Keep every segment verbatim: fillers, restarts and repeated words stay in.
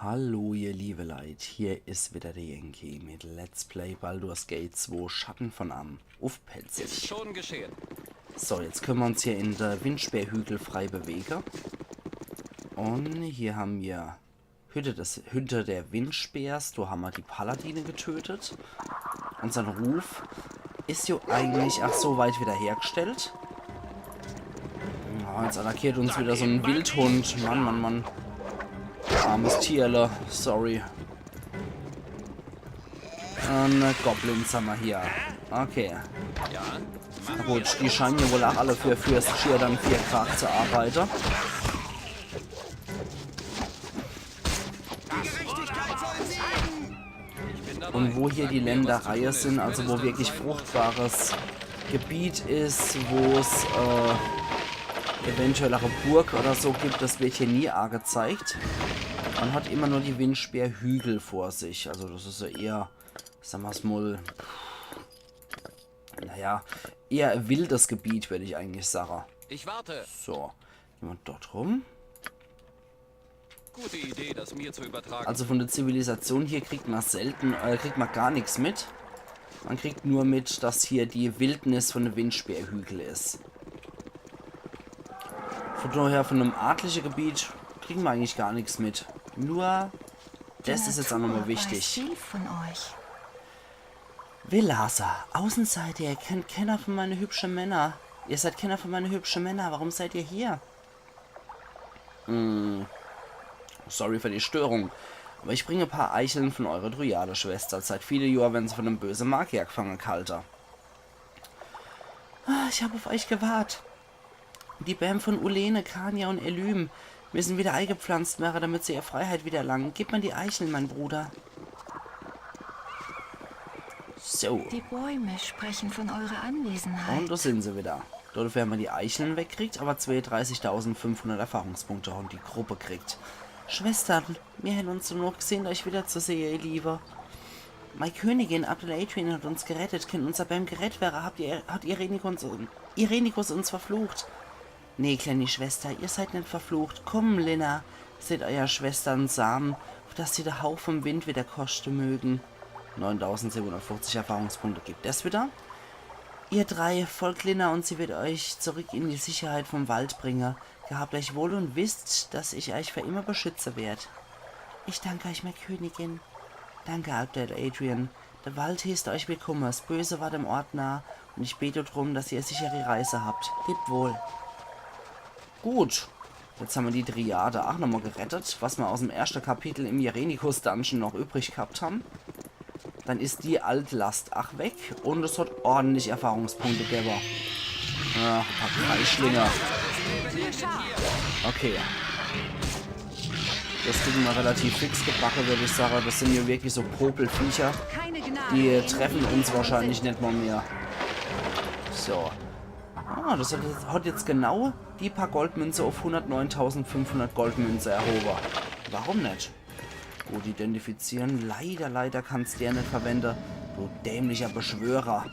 Hallo, ihr liebe Leit, hier is wieder der Yankee mit Let's Play Baldur's Gate zwei Schatten von Amn uff Pälzisch. Ist schon geschehen. So, jetzt könne mer uns hier in de Windspeerhügel frei bewege. Un hier ham mer Hütte des, Hütte der Windspeers, do ham mer die Paladine getötet. Unsern Ruf is jo eigentlich ach so weit wiederhergestellt. Ja, jetzt attackiert uns wieder so en Wildhund. Mann, Mann, Mann. Armes Tierle. Sorry. Un äh, Goblins ham mer hier. Okay. Na gut, die scheine jo wohl ach alle für Fürst Cirdan Fierkrach zu arbeite. Un wo hier die Ländereie sin, also wo wirklich fruchtbares Gebiet is, wo's äh, eventuell ach e Burg oder so gibt, des werd hier nie agezeigt. Mer hat immer nur die Windspeerhügel vor sich. Also des is jo eher, sag mer's mol, naja, eher e wildes Gebiet, würd ich eigentlich sage. Ich warte. So, jemand dort rum. Gute Idee, das mir zu übertragen. Also von der Zivilisation hier kriegt mer selten, äh, kriegt mer gar nix mit. Mer kriegt nur mit, dass hier die Wildnis von de Windspeerhügel is. Von daher, von dem adlige Gebiet kriegen mer eigentlich gar nix mit. Nur, des is jetzt ach nochmal wichtig. Die Natur weiß viel von euch. Vilasa, Außenseiter, ihr kennt kenner von meine hübsche Männer. Ihr seid kenner von meine hübsche Männer. Warum seid ihr hier? Hm, sorry für die Störung. Aber ich bringe paar Eicheln von eurer Dryade-Schwester. Seit viele Johr werden se von dem böse Magier gefange gehalte. Ah, ich hab auf euch gewart. Die Bäm von Ulene, Kania und Elym müssen wieder eigepflanzt wäre, damit sie ihr Freiheit wieder erlangen. Gib mir die Eicheln, mein Bruder. So. Die Bäume sprechen von eurer Anwesenheit. Und do sin se wieder. Dodefür hämmer die Eicheln wegkriegt, aber zweeunddreißigtausendfünfhundert Erfahrungspunkte hot die Gruppe kriegt. Schwestern, mir hän uns nur noch gesehnt, euch wiederzusehe, ihr Liewe. Mei Königin Abdel Adrian hat uns gerettet. Kennt unser Bäm gerett wäre, habt ihr, hat Irenicus uns, Irenicus uns verflucht. Nee, kleeni Schwester, ihr seid net verflucht. Komm, Lina, seht euer Schwester in Samen, auf dass sie de Hauch vom Wind wieder koschte mögen. Neuntausendsiebenhundertfünfzig Erfahrungspunkte gibt es wieder. Ihr drei, folgt Lina und sie wird euch zurück in die Sicherheit vom Wald bringe. Gehabt euch wohl und wisst, dass ich euch für immer beschütze werd. Ich danke euch, mei Königin. Danke, Abdel Adrian. De Wald heeßt euch willkumme. Es Böse ward dem Ort nah und ich bete drum, dass ihr sichere Reise habt. Lebt wohl. Gut. Jetzt hämmer die Dryade ach nochmal gerettet, was mer aus em erschte Kapitel im Irenicus Dungeon noch übrig gehabt hän. Dann is die Altlast ach weg und es hat ordentlich Erfahrungspunkte gewwe. Ja, paar Kreisschlinge. Okay. Das kriegen mer relativ fix gebacke, würd ich sage. Das sin jo wirklich so Popelviecher. Die treffen uns wahrscheinlich net mal mehr. So. Ah, das hat jetzt, hat jetzt genau die paar Goldmünze auf hundertneuntausendfünfhundert Goldmünze erhobe. Warum net? Gut, identifizieren. Leider, leider kann's der net verwende. Du dämlicher Beschwörer.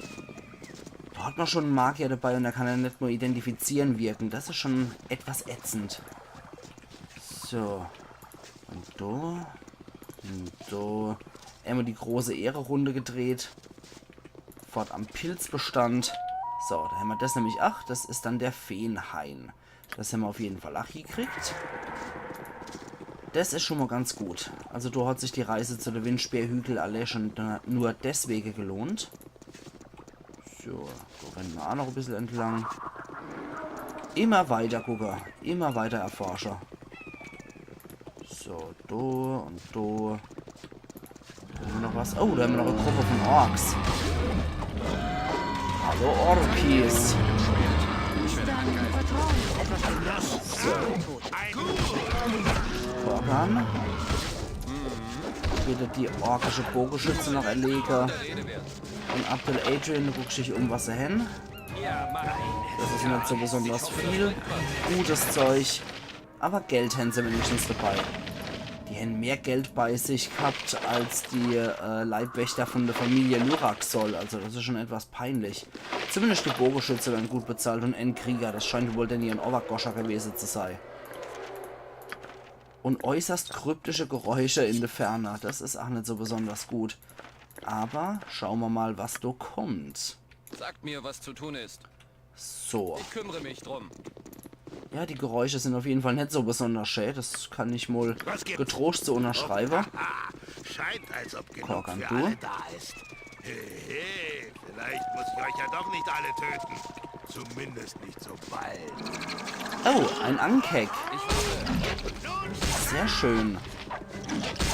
Do hat mer schon en Magier dabei und er kann ja net nur identifizieren wirken. Das is schon etwas ätzend. So. Und do. Und do. Einmal die große Ehrenrunde gedreht. Fort am Pilzbestand. So, do hämmer das nämlich. Ach, das is dann der Feenhain. Das hämmer auf jeden Fall ach gekriegt. Das is schon mal ganz gut. Also do hat sich die Reise zu de Windspeerhügel alle schon da-, nur deswege gelohnt. So, do renne mer ach noch e bissel entlang. Immer weiter gucke, immer weiter erforsche. So, do und do. Hämmer noch was? Oh, do hämmer noch e Gruppe von Orks. Hallo Orkies. So. Korgan. Wieder die orkische Bogeschütze noch erlege. Und Abdel Adrian, du guckst dich um, was er hen. Das is net so besonders viel gutes Zeug. Aber Geld hen se wenigstens dabei. Die hen mehr Geld bei sich gehabt als die äh, Leibwächter von der Familie Lurak Sol. Also das is schon etwas peinlich. Zumindest die Bogeschütze werden gut bezahlt und en Krieger. Das scheint wohl dann ihren Obergoscher gewesen zu sein. Und äußerst kryptische Geräusche in der Ferne. Das is ach net so besonders gut. Aber schaue mer mal, was do kommt. Sagt mir, was zu tun ist. So. Ich kümmere mich drum. Ja, die Geräusche sind auf jeden Fall net so besonders schä. Das kann ich mol Was gibt's? Getrost so unterschreibe. Scheint, als ob genug Korgan, für du? Alle da ist. Hehe, vielleicht muss ich euch ja doch nicht alle töten. Zumindest nicht so bald. Oh, ein Ankeck. Sehr schön.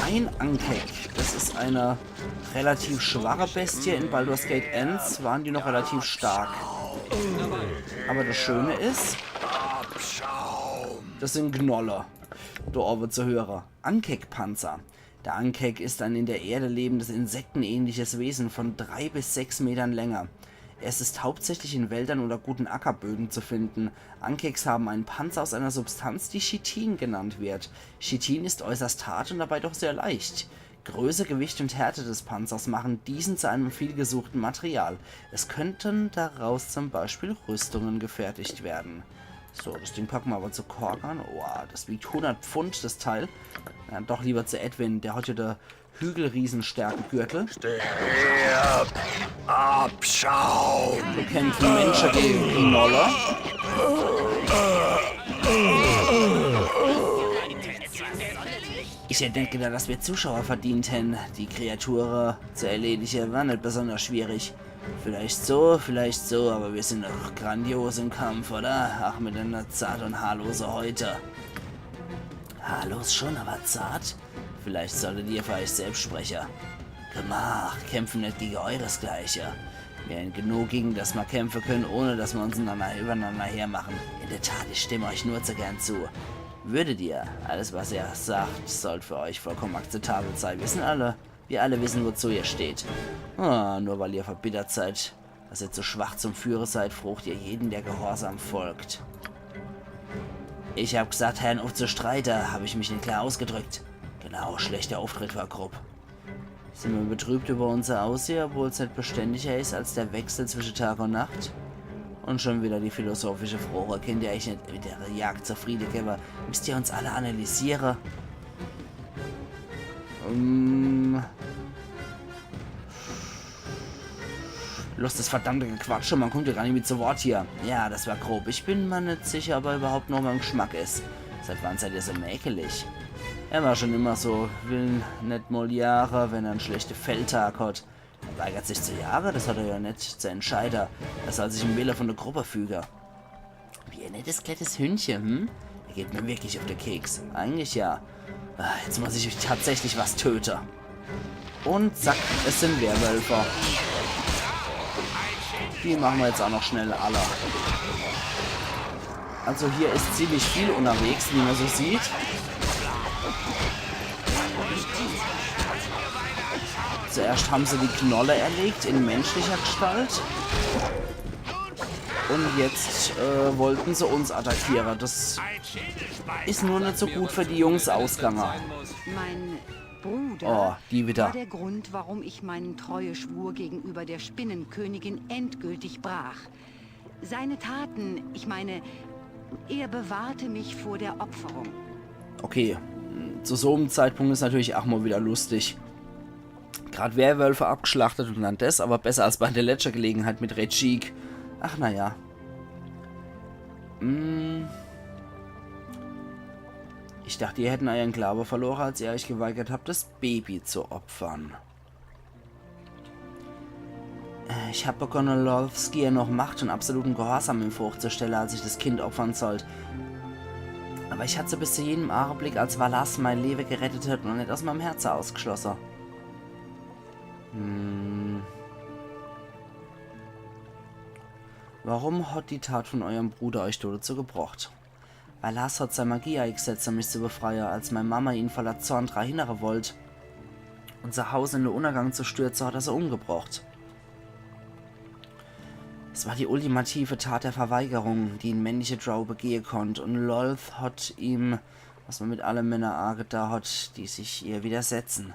Ein Ankeck. Das is eine relativ schwache Bestie. In Baldur's Gate eins waren die noch relativ stark. Aber das Schöne is, das sind Gnolle. Do owe zu höre. Ankeck-Panzer. Der Ankeck ist ein in der Erde lebendes insektenähnliches Wesen von drei bis sechs Metern Länge. Es ist hauptsächlich in Wäldern oder guten Ackerböden zu finden. Ankeks haben einen Panzer aus einer Substanz, die Chitin genannt wird. Chitin ist äußerst hart und dabei doch sehr leicht. Größe, Gewicht und Härte des Panzers machen diesen zu einem vielgesuchten Material. Es könnten daraus zum Beispiel Rüstungen gefertigt werden. So, das Ding packe mer aber zu Korgan. Oha, das wiegt hundert Pfund, das Teil. Ja, doch lieber zu Edwin, der hat ja der Hügelriesenstärkegürtel. Stirb! Abschaum! Kämpfen Menschen gegen Gnolle. Ich hätt net gedacht, dass wir Zuschauer verdient hätten. Die Kreature zu erledige war net besonders schwierig. Vielleicht so, vielleicht so, aber wir sind doch grandios im Kampf, oder? Ach, mit einer zart und haarlose Häute. Haarlos schon, aber zart? Vielleicht solltet ihr für euch selbst sprechen. Gemacht, kämpfen net gegen euresgleiche. Mir hän genug, gegen das mer kämpfen können, ohne dass mer uns einander, übereinander hermachen. In der Tat, ich stimme euch nur zu gern zu. Würdet ihr, alles was ihr sagt, sollt für euch vollkommen akzeptabel sein. Wir sind alle, wir alle wissen, wozu ihr steht. Ah, nur weil ihr verbittert seid, dass ihr zu schwach zum Führen seid, frucht ihr jeden, der gehorsam folgt. Ich hab gesagt, hern uff zu streite, hab ich mich net klar ausgedrückt? Genau, schlechter Auftritt war grob. Sind wir betrübt über unser Aussehen, obwohl es net beständiger ist als der Wechsel zwischen Tag und Nacht? Und schon wieder die philosophische Frage, könnt ihr euch net mit der Jagd zufrieden geben? Müsst ihr uns alle analysieren? Ähm, Los, das verdammte Gequatsche, man kommt ja gar nicht mehr zu Wort hier. Ja, das war grob. Ich bin mir net sicher, ob er überhaupt noch im Geschmack ist. Seit wann seid ihr so mäkelig? Er war schon immer so, will net mal jagen, wenn er einen schlechten Feldtag hat. Er weigert sich zu jagen, das hat er ja net zu entscheiden. Er soll sich dem Wille von der Gruppe fügen. Wie ein nettes kleines Hündchen, hm? Er geht mir wirklich auf den Keks. Eigentlich ja. Ah, jetzt muss ich tatsächlich was töten. Und zack, es sind Werwölfe. Die machen wir jetzt auch noch schnell alle. Also hier ist ziemlich viel unterwegs, wie man so sieht. Zuerst haben sie die Knolle erlegt in menschlicher Gestalt. Und jetzt äh, wollten sie uns attackieren. Das ist nur nicht so gut für die Jungs ausgegangen. Mein Bruder Oh, die wieder. war der Grund, warum ich meinen Treueschwur gegenüber der Spinnenkönigin endgültig brach. Seine Taten, ich meine, er bewahrte mich vor der Opferung. Okay, zu so einem Zeitpunkt ist natürlich auch mal wieder lustig. Grad Werwölfe abgeschlachtet und dann das, aber besser als bei der letzten Gelegenheit mit Rejiek. Ach naja. Hm. Ich dachte, ihr hätten euren Glaube verloren, als ihr euch geweigert habt, das Baby zu opfern. Äh, ich hab begonnen, Lolths Gier noch Macht und absoluten Gehorsam ihm vorzustellen, als ich das Kind opfern sollt. Aber ich hatte bis zu jenem Augenblick, als Valas mein Leben gerettet hat, noch nicht aus meinem Herzen ausgeschlossen. Hm. Warum hat die Tat von eurem Bruder euch dazu gebracht? Valas hat seine Magie eingesetzt, um mich zu befreien, als meine Mama ihn voller Zorn daran hindern wollte, unser Haus in den Untergang zu stürzen, hat er sie umgebracht. Es war die ultimative Tat der Verweigerung, die ein männlicher Drow begehen konnte, und Lolth hat ihm, was man mit allen Männern angetan hat, die sich ihr widersetzen.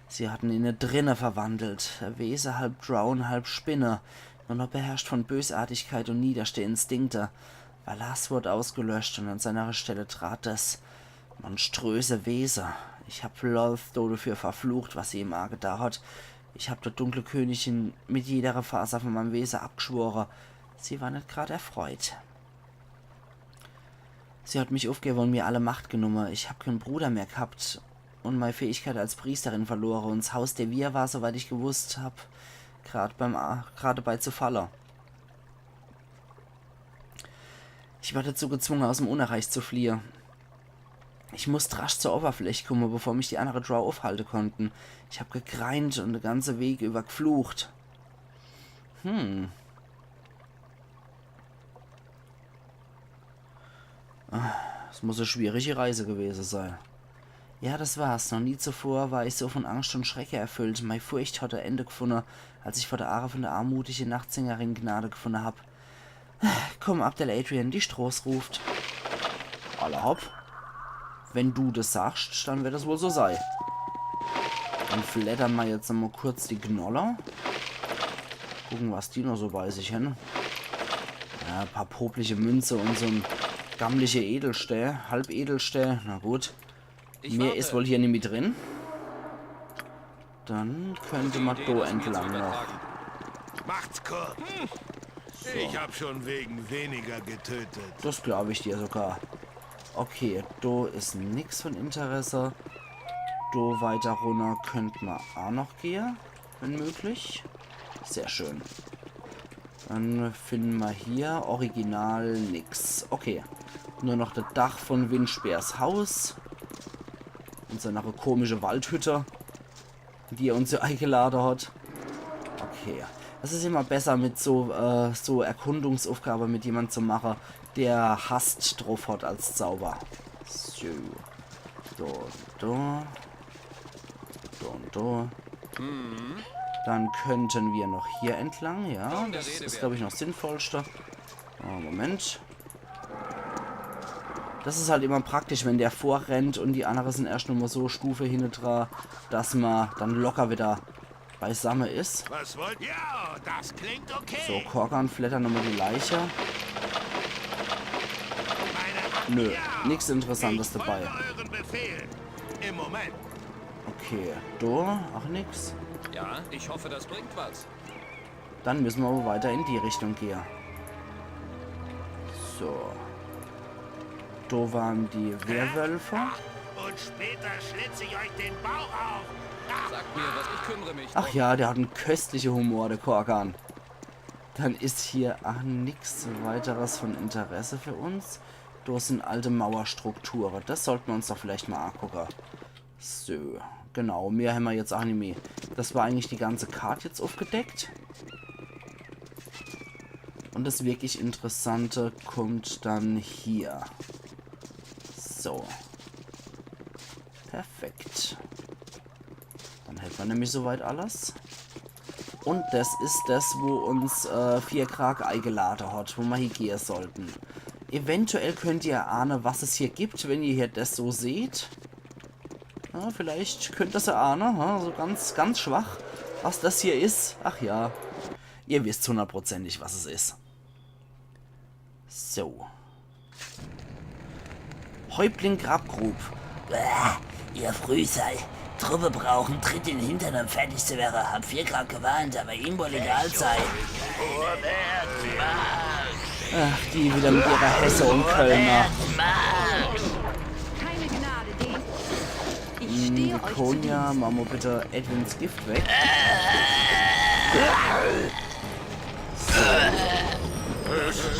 Sie hatten ihn in eine Drinne verwandelt, ein Wesen halb Drow und halb Spinne, nur noch beherrscht von Bösartigkeit und niederste Instinkte. Valas wurde ausgelöscht und an seiner Stelle trat das Monströse Wese. Ich hab Lolth do dafür verflucht, was se im Ark getan hat. Ich hab der dunkle Königin mit jeder Faser von meinem Wese abgschwore. Sie war net grad erfreut. Sie hat mich ufgewwe un mir alle Macht genumme. Ich hab kein Bruder mehr gehabt un mei Fähigkeit als Priesterin verlore. Un 's Haus der Wir war, soweit ich gewusst hab, grad beim A grad dabei zu falle. Ich war dazu gezwunge, aus dem Unerreich zu fliehe. Ich musst rasch zur Oberfläch kumme, bevor mich die annere Drow ufhalte konnten. Ich hab gegreint un de ganze Weg über gflucht. Hm. Ah, 's muss e schwierige Reise gewese sei. Ja, das war's. Noch nie zuvor war ich so von Angst un Schrecke erfüllt. Mei Furcht hat e Ende gfunne, als ich vor de Aache von der anmutige Nachtsängerin Gnade gfunne hab. Komm, Abdel Adrian, die Stroß ruft. Alla hopp. Wenn du das sagst, dann werd das wohl so sei. Dann fleddern mer jetzt nochmal kurz die Gnolle. Gucken, was die noch so bei sich hen. Ja, paar popliche Münze un so en gammliche Edelstää, Halbedelstää. Na gut. Mehr is wohl hier nimmi drin. Dann könnt mer do entlang noch. Macht's kurz. Ich hab schon wegen weniger getötet. Das glaub ich dir sogar. Okay, do is nix von Interesse. Do weiter runner könnt mer a noch gehe, wenn möglich. Sehr schön. Dann finden mer hier original nix. Okay. Nur noch das Dach von Windspäärs Haus. Un so e komische Waldhütte, die er uns hier eingelade hat. Okay. Es is immer besser, mit so, äh, so Erkundungsaufgabe mit jemand zu mache, der Hast drauf hat als Zauber. So. Do, do. Do un do. Dann könnten wir noch hier entlang, ja. Das is, glaub ich, noch sinnvollste. Oh, Moment. Das is halt immer praktisch, wenn der vorrennt un die annere sind erscht nochmal so Stufe hinnedra, dass mer dann locker wieder beisamme is. Was wollt ihr? Ja, das klingt okay. So, Korgan fleddert nochmal die Leiche. Nö, nix Interessantes dabei. Euren Befehl. Im Moment. Okay, do, ach nix. Ja, ich hoffe, das bringt was. Dann müssen mer aber weiter in die Richtung gehe. So. Do waren die Werwölfe. Und später schlitze ich euch den Bauch auf. Sagt mir, was ich kümmere mich. Ach ja, der hat en köstliche Humor, der Korgan. Dann is hier ach nix weiteres von Interesse für uns. Do sind alte Mauerstrukture. Das sollt mer uns doch vielleicht mal angucke. So, genau, mehr hämmer jetzt ach nimmi. Das war eigentlich die ganze Kart jetzt aufgedeckt. Und das wirklich Interessante kommt dann hier. So. Perfekt. Dann hätt mer nämlich soweit alles. Und das is das, wo uns, äh, Fierkrag eigelade hat, wo mer hie gehe sollten. Eventuell könnt ihr ahne, was es hier gibt, wenn ihr hier das so seht. Ja, vielleicht könnt ihr's ahne, ha? So ganz, ganz schwach, was das hier is. Ach ja, ihr wisst hundertprozentig, was es is. So. Häuptling Grabgrub. Bäh, ihr Frühsei. Truppe brauchen Tritt in Hintern, um fertig zu wäre. Hab Fierkrag gewarnt, aber ihm wohl egal sei. Ach, die wieder mit ihrer Hesse und Kölner. Keine Gnade, die. Ich stehe euch zu Viconia, Diensten. Mach mal bitte Edwins Gift weg.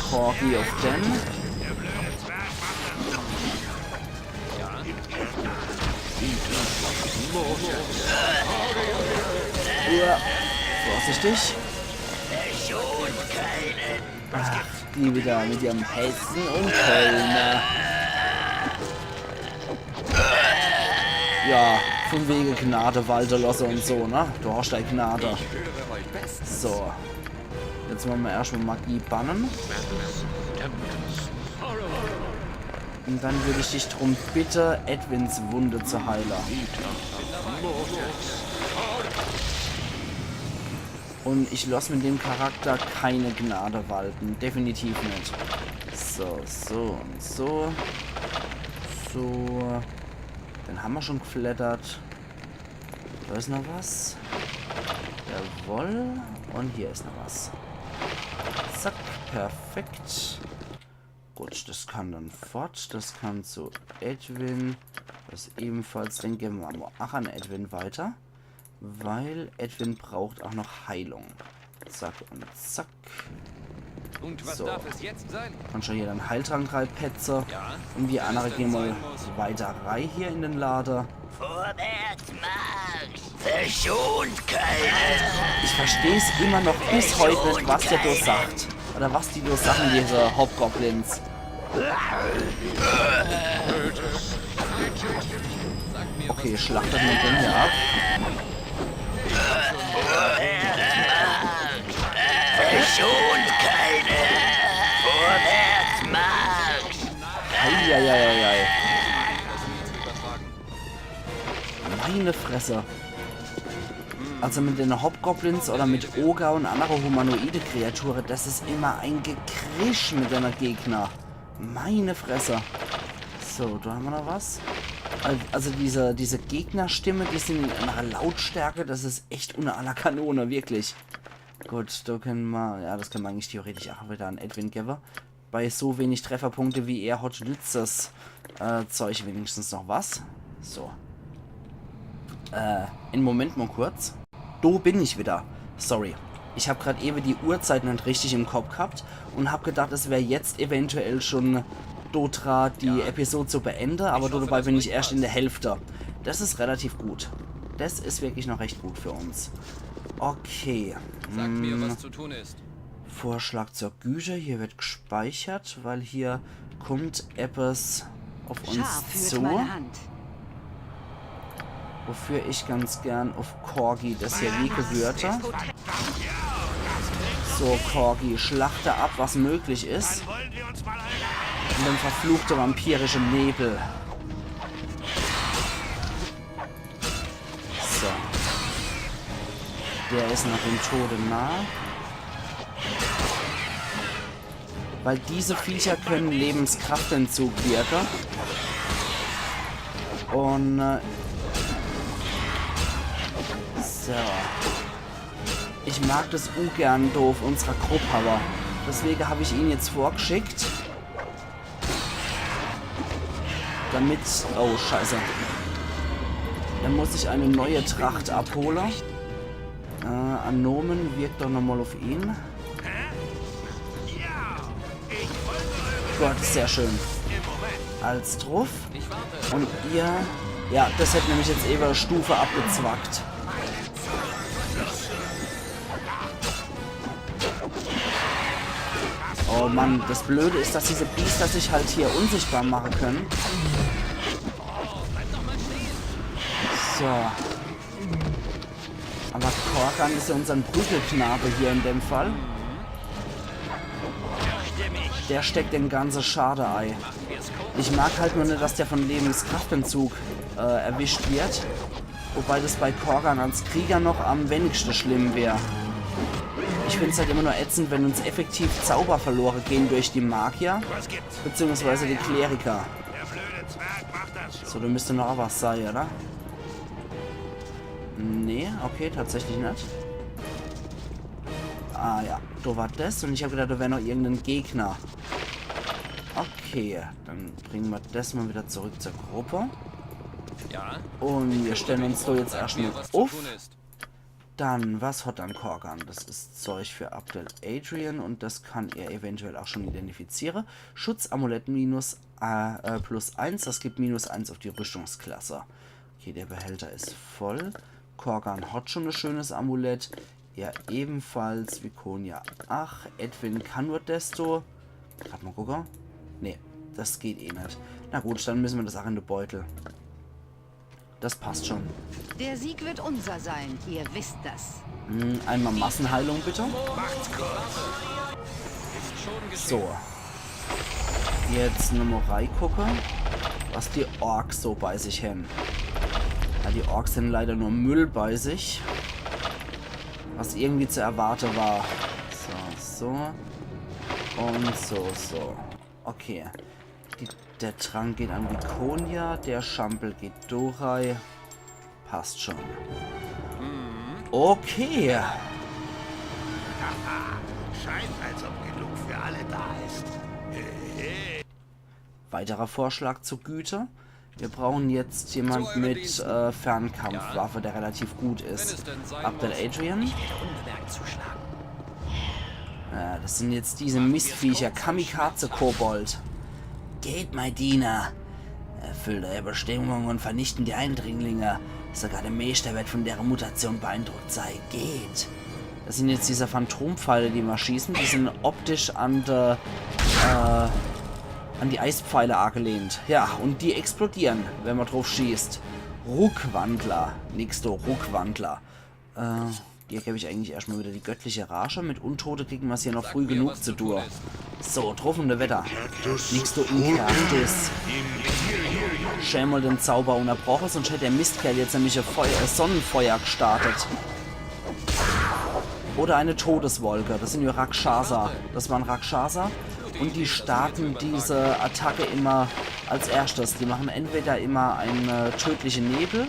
Corgi auf den. Ja, vorsichtig. Ach, die wieder mit ihrem Hessen und Kölner. Ja, von wege Gnade walte losse und so, ne? Du hast dei Gnade. So. Jetzt mache mer erscht mal Magie bannen. Und dann würd ich dich drum bitte, Edwins Wunde zu heile. Und ich loss mit dem Charakter keine Gnade walten. Definitiv net. So, so und so. So, den hammer schon gfleddert. Do is noch was. Jawoll. Un hier is noch was. Zack, perfekt. Gut, das kann dann fort. Das kann zu Edwin. Das ebenfalls. Den gewwe mer mol ach an Edwin weiter. Weil Edwin braucht ach noch Heilung. Zack un zack. Und was So. Darf es jetzt sein? Kann schon hier en Heiltrank reipetze. Ja? Un mir annere gehn mol weiter rei hier in den Lade. Vorwärts, Marsch! Verschont keine! Ich versteh's immer noch bis heut net, was der do sagt. Oder was die do sagen, diese Hobgoblins. Okay, schlachtet mer den hier ab. Verschont keine! Vorwärts, Marsch! Eieieiei. Meine Fresse. Also mit den Hobgoblins oder mit Oger un annere humanoide Kreature, das is immer e Gekrisch mit dene Gegner. Meine Fresse. So, do hammer noch was. Al- Also diese, diese Gegnerstimme, die sin in enner Lautstärke, das is echt unner aller Kanone, wirklich. Gut, do kenne mer, ja, das kenne mer eigentlich theoretisch ach wieder an Edwin gewwe. Bei so wenig Trefferpunkte wie er hat, nützt das äh, Zeug wenigstens noch was. So. Äh, en Moment mol kurz. Do bin ich wieder. Sorry. Ich hab grad ewe die Uhrzeit net richtig im Kopp ghabt un hab gedacht, es wär jetzt eventuell schon do dra, die Episode zu beende, aber do dabei bin ich erscht in der Hälfte. Das is relativ gut. Das is wirklich noch recht gut für uns. Okay. Sag mir, Mm. was zu tun ist. Vorschlag zur Güte. Hier wird gspeichert, weil hier kummt eppes uff uns Schar führt zu, meine Hand. wofür ich ganz gern uff Corgi das hier liege würde. So, Corgi, schlachte ab, was möglich is. Un dann verfluchte vampirische Nebel. So. Der is noch dem Tode nah. Weil diese Viecher können Lebenskraftentzug wirke. Un äh, so. Ich mag das ungern do uff unserer Grupp, aber deswege hab ich ihn jetzt vorgeschickt. Damit. Oh, scheiße. Dann muss ich eine neue Tracht abhole. Äh, Anomen, wirk doch nochmal auf ihn. Gut, sehr schön. Als druff. Und ihr. Ja, das hätt nämlich jetzt ewe Stufe abgezwackt. Oh Mann, das Blöde is, dass diese Biester sich halt hier unsichtbar mache können. So. Aber Korgan is ja unsern Prügelknabe hier in dem Fall. Der steckt den ganze Schade ei. Ich mag halt nur net, dass der von Lebenskraftentzug äh, erwischt wird. Wobei das bei Korgan als Krieger noch am wenigsten schlimm wär. Ich find's halt immer nur ätzend, wenn uns effektiv Zauber verlore gehen durch die Magier, beziehungsweise die Kleriker. So, da müsst noch was sei, oder? Nee, okay, tatsächlich net. Ah ja, da war das und ich hab gedacht, da wär noch irgendein Gegner. Okay, dann bringen wir das mal wieder zurück zur Gruppe. Ja? Und wir stellen uns da jetzt Sag erstmal mir, was zu auf. Tun ist. Dann, was hat dann Korgan? Das ist Zeug für Abdel Adrian und das kann er eventuell auch schon identifizieren. Schutzamulett minus äh, äh, plus eins, das gibt minus eins auf die Rüstungsklasse. Okay, der Behälter ist voll. Korgan hat schon ein schönes Amulett. Ja, ebenfalls. Viconia. Ach, Edwin kann nur desto. Grad mal gucken. Nee, das geht eh net. Na gut, dann müssen wir das auch in den Beutel. Das passt schon. Der Sieg wird unser sein, ihr wisst das. Hm, einmal Massenheilung bitte. So. Jetzt nochmal reigucke, was die Orks so bei sich haben. Ja, die Orks haben leider nur Müll bei sich. Was irgendwie zu erwarten war. So, so. Und so, so. Okay. Der Trank geht an Viconia, der Schampel geht do rei. Passt schon. Okay. Scheint, als ob genug für alle da ist. Weiterer Vorschlag zur Güte. Wir brauchen jetzt jemand mit äh, Fernkampfwaffe, der relativ gut ist. Abdel Adrian. Ich werde unbemerkt zuschlagen. Ja, das sind jetzt diese Mistviecher. Kamikaze-Kobold. Geht, mein Diener. Erfüllt eure Bestimmung und vernichten die Eindringlinge. Sogar der Meister wird von deren Mutation beeindruckt sein. Geht. Das sind jetzt diese Phantompfeile, die mer schießen. Die sind optisch an der, äh, an die Eispfeile angelehnt. Ja, und die explodieren, wenn man drauf schießt. Ruckwandler. Nix do, Ruckwandler. Äh, hier geb ich eigentlich erstmal wieder die göttliche Rage. Mit Untote kriegen mer's hier noch früh genug zu tun. So, truffende Wetter. Nix do Infertus. Schämel den Zauber unterbrochen, sonst hätte der Mistkerl jetzt nämlich ein Feuer, ein Sonnenfeuer gestartet. Oder eine Todeswolke. Das sind ja Rakshasa. Das waren Rakshasa. Und die starten diese Attacke immer als erstes. Die machen entweder immer einen äh, tödlichen Nebel,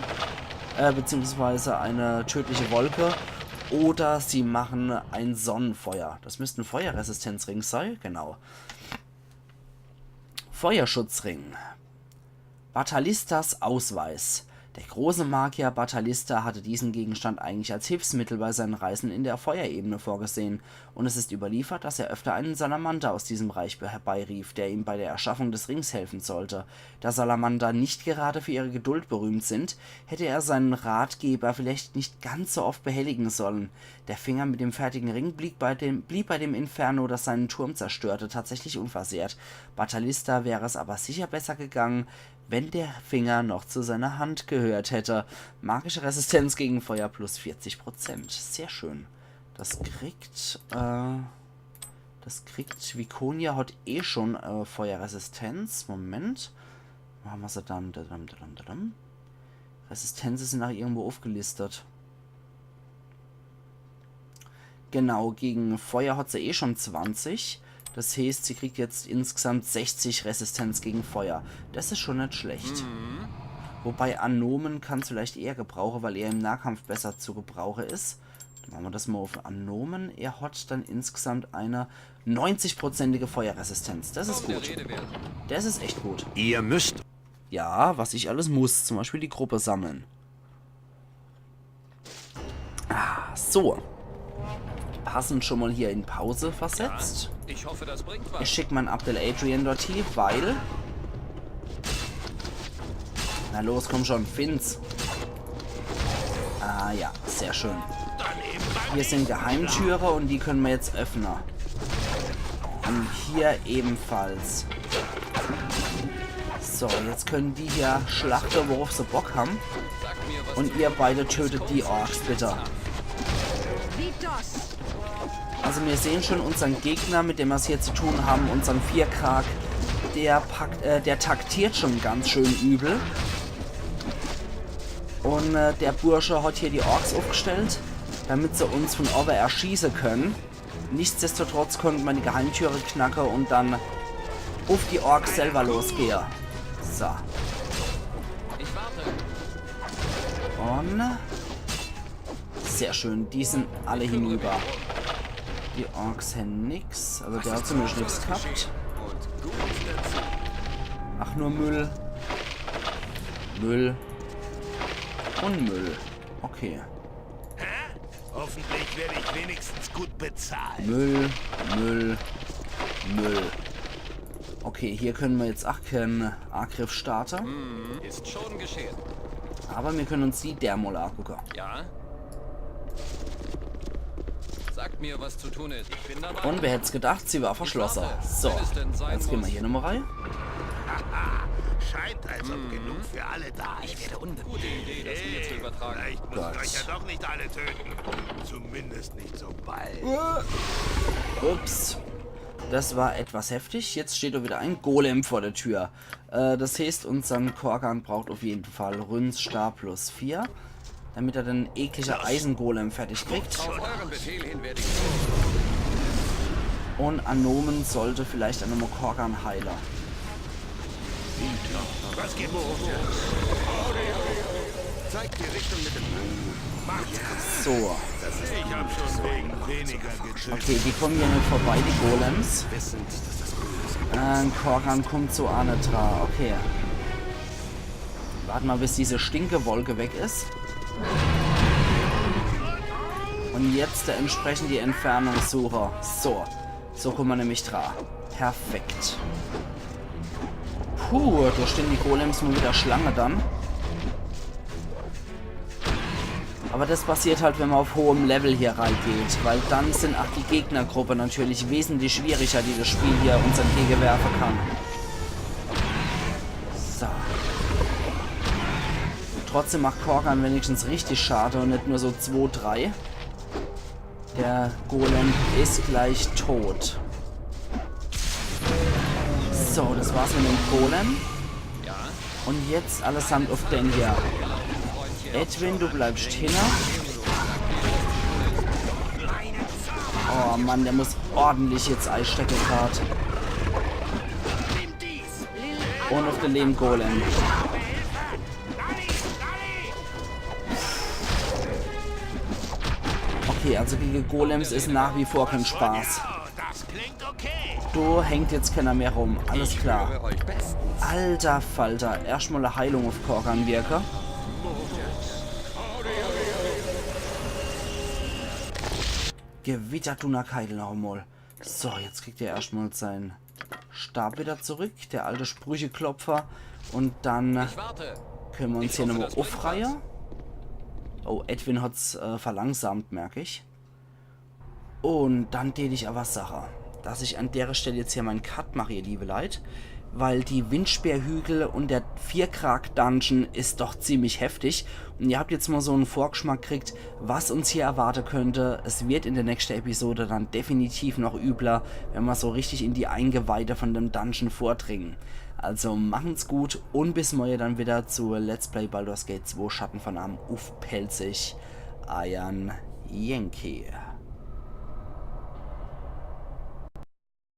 äh, beziehungsweise eine tödliche Wolke, oder sie machen ein Sonnenfeuer. Das müsste ein Feuerresistenzring sein, genau. Feuerschutzring. Batalistas Ausweis. Der große Magier Batalista hatte diesen Gegenstand eigentlich als Hilfsmittel bei seinen Reisen in der Feuerebene vorgesehen, und es ist überliefert, dass er öfter einen Salamander aus diesem Reich be- herbeirief, der ihm bei der Erschaffung des Rings helfen sollte. Da Salamander nicht gerade für ihre Geduld berühmt sind, hätte er seinen Ratgeber vielleicht nicht ganz so oft behelligen sollen. Der Finger mit dem fertigen Ring blieb bei dem, blieb bei dem Inferno, das seinen Turm zerstörte, tatsächlich unversehrt. Batalista wäre es aber sicher besser gegangen, wenn der Finger noch zu seiner Hand gehört hätte. Magische Resistenz gegen Feuer plus vierzig Prozent. Sehr schön. Das kriegt, äh, das kriegt, Viconia hat eh schon äh, Feuerresistenz. Moment. Wo haben wir sie dann? Dadam, dadam, dadam. Resistenzen sind auch irgendwo aufgelistet. Genau, gegen Feuer hat sie eh schon zwanzig. Das heißt, sie kriegt jetzt insgesamt sechzig Resistenz gegen Feuer. Das ist schon nicht schlecht. Wobei Anomen kann's vielleicht eher gebrauchen, weil er im Nahkampf besser zu gebrauchen ist. Dann machen wir das mal auf Anomen. Er hat dann insgesamt eine neunzigprozentige Feuerresistenz. Das ist gut. Das ist echt gut. Ihr müsst. Ja, was ich alles muss. Zum Beispiel die Gruppe sammeln. Ah, so. Passend schon mal hier in Pause versetzt. Ich hoffe, das bringt Ich was. schick mein Abdel Adrian dorthie, weil... Na los, komm schon, Finz. Ah ja, sehr schön. Hier sind Geheimtüre und die können wir jetzt öffnen. Und hier ebenfalls. So, jetzt können die hier schlachten, worauf sie Bock haben. Und ihr beide tötet die Orks, bitte. Vitos! Also wir sehen schon unseren Gegner, mit dem wir es hier zu tun haben, unseren Vierkrag, der, packt, äh, der taktiert schon ganz schön übel. Und äh, der Bursche hat hier die Orks aufgestellt, damit sie uns von oben erschießen können. Nichtsdestotrotz konnte man die Geheimtüre knacken und dann auf die Orks selber losgehen. So. Ich warte. Und sehr schön, die sind alle hinüber. Die Orks haben nix, also der hat zumindest nix gehabt. Und gut dazu. Ach, nur Müll. Müll. Und Müll. Okay. Hoffentlich werde ich wenigstens gut bezahlt. Müll, Müll, Müll. Okay, hier können wir jetzt auch keinen Angriff starten. Ist schon geschehen. Aber wir können uns die Dermol angucken. Ja? Sagt mir, was zu tun ist. Ich bin dabei. Und wer hätte es gedacht, sie war verschlossen. So, jetzt gehen wir hier nochmal rein. Scheint, als ob genug für alle da ist. Gute Idee, das mir zu übertragen. Vielleicht muss Gott. Ich euch ja doch nicht alle töten. Zumindest nicht so bald. Ups. Das war etwas heftig. Jetzt steht da wieder ein Golem vor der Tür. Äh, das heißt, unseren Korgan braucht auf jeden Fall Rünstar plus vier, damit er den ekligen Eisengolem fertig kriegt. Auf euren Befehl hin werde ich. Und Anomen sollte vielleicht auch nochmal Korgan heilen. Was gibt's? Zeig die Richtung mit dem Bogen. So. Ich hab schon wegen weniger getötet. Okay, die kommen hier net vorbei, die Golems. Wissend, dass das Böse Äh, Korgan kommt zu Anitra. Okay. Warten wir, bis diese Stinkewolke weg ist. Und jetzt entsprechend die Entfernung suchen. So. So kommen wir nämlich dran. Perfekt. Puh, da stehen die Golems mal wieder Schlange dann. Aber das passiert halt, wenn man auf hohem Level hier reingeht, weil dann sind auch die Gegnergruppe natürlich wesentlich schwieriger, die das Spiel hier uns entgegenwerfen kann. So. Trotzdem macht Korgan wenigstens richtig Schade und nicht nur so zwei, drei. Der Golem ist gleich tot. So, das war's mit dem Golem. Und jetzt allesamt auf den hier. Edwin, du bleibst hinne. Oh Mann, der muss ordentlich jetzt einstecken grad. Und auf den Leben Golem. Okay, also gegen Golems ist nach wie vor kein Spaß. Das klingt okay. Da hängt jetzt keiner mehr rum. Alles klar. Höre euch bestens. Alter Falter. Erstmal eine Heilung auf Korgan wirke. Gewitter Dunnerkeidel noch einmal. So, jetzt kriegt er erstmal seinen Stab wieder zurück. Der alte Sprücheklopfer. Und dann Ich warte. können wir uns hier nochmal aufreihen. Oh, Edwin hat's äh, verlangsamt, merke ich. Und dann tät ich aber sache, dass ich an der Stelle jetzt hier meinen Cut mache, ihr liebe Leit, weil die Windspeerhügel und der Vierkrag-Dungeon ist doch ziemlich heftig. Und ihr habt jetzt mal so einen Vorgeschmack gekriegt, was uns hier erwarten könnte. Es wird in der nächsten Episode dann definitiv noch übler, wenn wir so richtig in die Eingeweide von dem Dungeon vordringen. Also machen's gut und bis morgen dann wieder zu Let's Play Baldur's Gate zwei Schatten von Amn uff Pälzisch. Eiern Yankee.